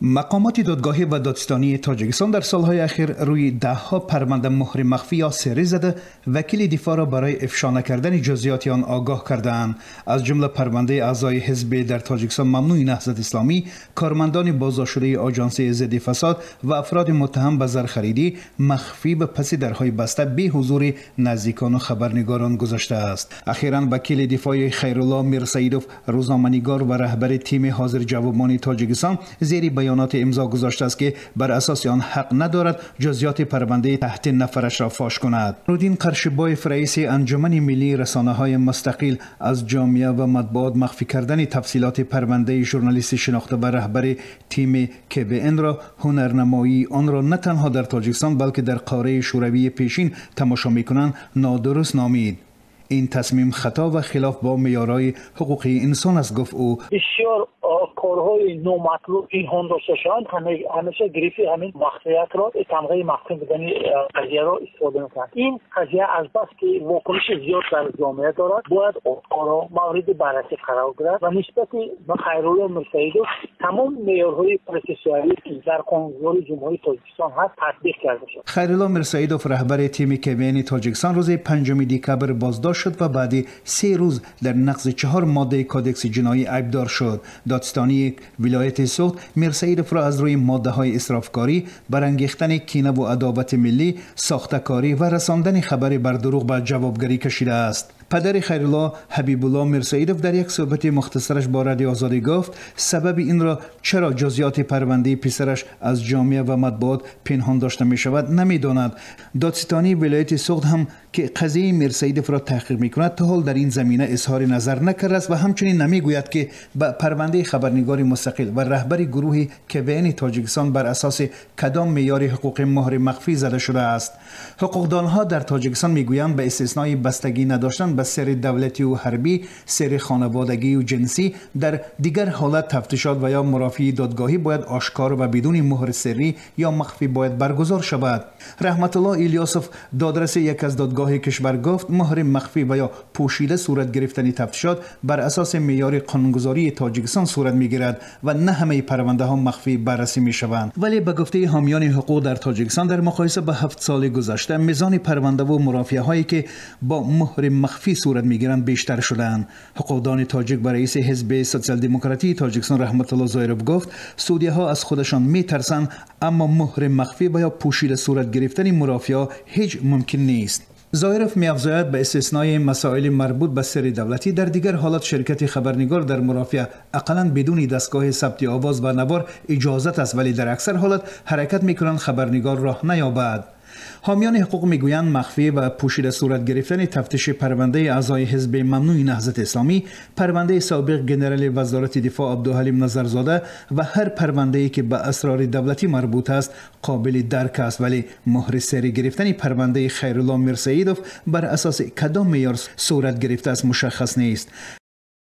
Мақомоти додгоҳӣ ва додситонии Тоҷикистон дар солҳои ахир рӯи даҳҳо парванда муҳри махфӣ ё сиррӣ зада, вакили дифоъро барои ифшо накардани ҷузъиёти он огоҳ кардаанд. Аз ҷумла парвандаи аъзои ҳизби дар Тоҷикистон мамнӯи Наҳзати Исломӣ, кормандони боздоштшудаи Оҷонсии зидди фасод ва афроди муттаҳам ба зархаридӣ махфӣ ба паси дарҳои баста бе ҳузури наздикону хабарнигорон гузаштааст. Ахиран вакили дифои Хайрулло Мирсаидов, рӯзноманигор ва раҳбари тими ҳозирҷавобони Тоҷикистон, зери баёноти имзо гузоштааст, ки бар асоси он ҳақ надорад ҷузъиёти парвандаи таҳти нафарашро фош кунад. Нуриддин Қаршибоев, раиси Анҷумани миллии расонаҳои мустақил, аз ҷомеа ва матбуот махфӣ кардани тафсилоти парвандаи журналисти шинохта ва раҳбари тими КВН-ро ҳунарнамоии онро на танҳо дар Тоҷикистон, балки дар қораи Шӯравии пешин тамошо мекунанд, нодуруст номид. Ин тасмим хато ва хилоф бо меъёрҳои ҳуқуқии инсон аст, гуфт ӯ. Бисёр корҳои номатлуб пинҳон дошта шаванд, ҳамеша гирифти ҳамин махфиятро, тамғаи махфӣ будани қазияро истифода мекунанд. Ин қазия азбаски вокуниши зиёд дар ҷомеа дорад, бояд онро мавриди баррасӣ қарор гирад ва нисбати Хайрулло Мирсаидов тамом меъёрҳои процессуалӣ, ки дар қонунгузории Ҷумҳурии Тоҷикистон ҳаст, татбиқ карда шавад. Хайрулло Мирсаидов, раҳбари тими КВН Тоҷикистон, рӯзи 5 декабр боздошт шуд ва баъди 3 рӯз дар нақзи 4 моддаи Кодекси ҷиноӣ айбдор шуд. Додситонии вилояти Суғд Мирсаидовро аз рӯи моддаҳои исрофкорӣ, барангехтани кинаву адовати миллӣ, сохтакорӣ ва расондани хабари бардурӯғ ба ҷавобгарӣ кашидааст. Падари Хайрулло, Ҳабибулло Мирсаидов, дар як суҳбати мухтасараш бо Радио Озодӣ гуфт, сабаби инро, чаро ҷузъиёти парвандаи писараш аз ҷомеа ва матбуот пинҳон дошта мешавад, намедонад. Додситонии вилояти Суғд ҳам, ки қазияи Мирсаидовро таҳқиқ мекунад, то ҳол дар ин замина изҳори назар накардааст ва ҳамчунин намегӯяд, ки ба парвандаи хабарнигори мустақил ва раҳбари гурӯҳи КВН Тоҷикистон бар асоси кадом меъёри ҳуқуқи муҳри махфӣ зада шудааст. Ҳуқуқдонҳо дар Тоҷикистон мегӯянд, ба истиснои бастагӣ надоштан ба сирри давлативу ҳарбӣ, сирри хонаводагию ҷинсӣ, дар дигар ҳолат тафтишот ва ё мурофиаи додгоҳӣ бояд ошкор ва бидуни муҳри сиррӣ ё махфӣ бояд баргузор шавад. Раҳматулло Илёсов, додраси як аз додгоҳи кишвар, гуфт, муҳри махфӣ ва ё пӯшида сурат гирифтани тафтишот бар асоси меъёри қонунгузории Тоҷикистон сурат мегирад ва на ҳамаи парвандаҳо махфӣ баррасӣ мешаванд. Вале ба гуфтаи ҳомиёни ҳуқуқ дар Тоҷикистон, дар муқоиса ба 7 соли гузашта мизони парвандаву мурофиаҳое, ки бо муҳри махфӣ сурат мегиранд, бештар шудаанд. Ҳуқуқдони тоҷик ба раиси ҳизби Социал-демократии Тоҷикистон Раҳматулло Зоиров гуфт, судяҳо аз худашон метарсанд, аммо муҳри махфӣ ва ё пӯшида сурат гирифтани мурофиа ҳеҷ мумкин нест. Зоиров меафзояд, ба истиснои масоили марбут ба сирри давлатӣ, дар дигар ҳолат ширкати хабарнигор дар мурофиа ақаллан бидуни дастгоҳи сабти овоз ва навор иҷозат аст, вале дар аксар ҳолат ҳаракат мекунанд хабарнигор роҳ наёбад. Ҳомиёни ҳуқуқ мегӯянд, махфӣ ва пӯшида сурат гирифтани тафтиши парвандаи аъзои ҳизби мамнӯи Наҳзати Исломӣ, парвандаи собиқ генерали Вазорати дифоъ Абдуҳалим Назарзода ва ҳар парвандае, ки ба асрори давлатӣ марбут аст, қобили дарк аст, вале муҳри сиррӣ гирифтани парвандаи Хайрулло Мирсаидов бар асоси кадом меъёр сурат гирифтааст, мушаххас нест.